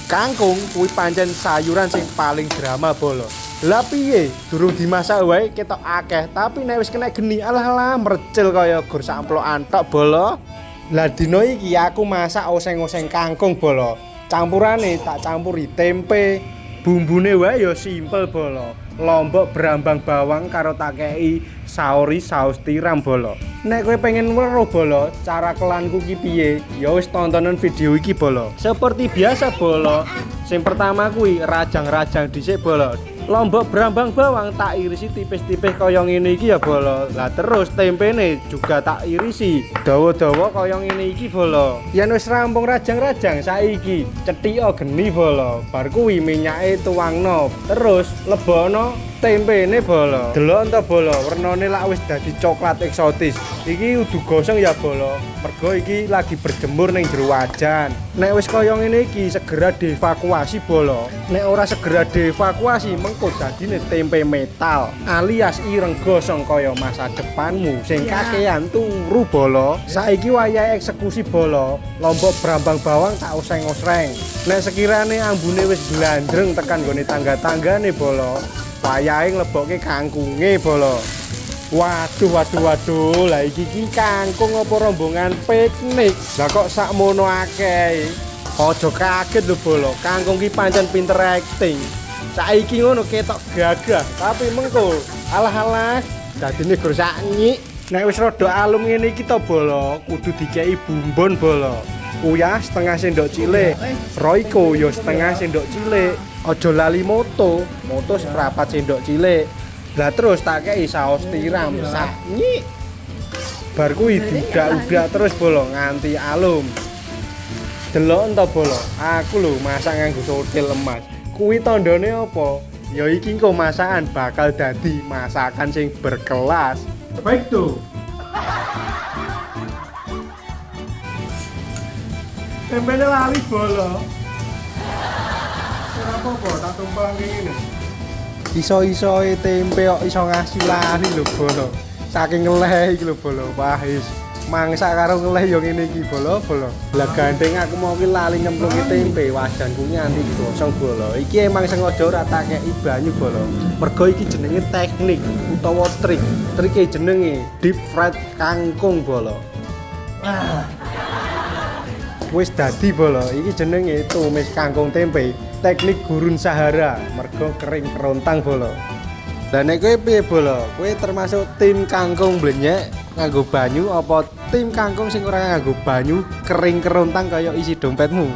Kangkung kuwi pancen sayuran sing paling drama bolo. Lah piye, durung dimasak wae ketok akeh, tapi nek wis kena geni alah alah mercil kaya gur samplokan tok bolo. Lah dina iki aku masak oseng-oseng kangkung bolo. Campurane tak campuri tempe, bumbune wae ya simpel bolo. Lombok brambang bawang karo tak kei saori saus tiram bolo. Nek kowe pengen weruh bolo, cara kelanku ki piye? Ya wis tontonen video iki bolo. Seperti biasa bolo, sing pertama kuwi rajang-rajang dhisik bolo. Lombok brambang bawang tak irisi tipis-tipis kaya ngene iki ya bolo. Lah terus tempene juga tak irisi dawa-dawa kaya ngene iki bolo. Yen wis rampung rajang-rajang saiki cethika geni bolo. Bar kuwi minyake tuangno, terus lebono tempene bolo. Delok to bolo, wernane lak wis dadi coklat eksotis. Iki udu gosong ya bolo, mergo iki lagi berjemur ning jero wajan. Nek wis kaya ngene iki segera dievakuasi bolo. Nek ora segera dievakuasi mengko dadine tempe metal alias ireng gosong kaya masa depanmu sing kakean turu bolo. Saiki wayahe eksekusi bolo. Lombok brambang bawang tak oseng-oseng. Nek sekirane ambune wis glandreng tekan nggone tangga-tanggane bolo, wayahe nglebokke kangkunge bolo. Waduh waduh waduh, lah iki ki kangkung apa rombongan piknik? Lah kok sakmono akeh? Aja kaget lho bolo, kangkung ki pancen pinter acting. Saiki ngono ketok gagah, tapi mengko alah-alah dadine gur sak nyik. Nek wis rada alum ngene iki to bolo, kudu dikeki bumbon bolo. Uyah setengah sendok cilik, Royco ya setengah sendok cilik. Aja lali moto, moto seprapat sendok cilik. Lah terus tak kei saus tiram sak nyik. Bar kuwi diudak-udak terus bolo nganti alum. Delok ento bolo, aku lho masak nganggo sotil emas. Kuwi tandane apa? Ya iki engko masakan bakal dadi masakan sing berkelas. Baik tuh. Tempene lali bolo. Ora apa-apa, tak tumpang ngene. Iso-isoe tempe kok iso ngasih lali lho bolo. Saking ngeleh iki lho bolo. Wah wis mangsak karo ngeleh yo ngene iki bolo bolo. Lah gandeng aku mau ki lali nyemplungi tempe, wajanku nganti gosong bolo. Iki emang sengaja ora tak kei banyu bolo. Mergo iki jenenge teknik utawa trik. Trike jenenge deep fried kangkung bolo. Wis dadi bolo, iki jenenge tumis kangkung tempe, teknik gurun Sahara, mergo kering kerontang bolo. Lah nek kowe piye bolo? Kowe termasuk tim kangkung blenyek nganggo banyu apa tim kangkung sing ora nganggo banyu kering kerontang kaya isi dompetmu?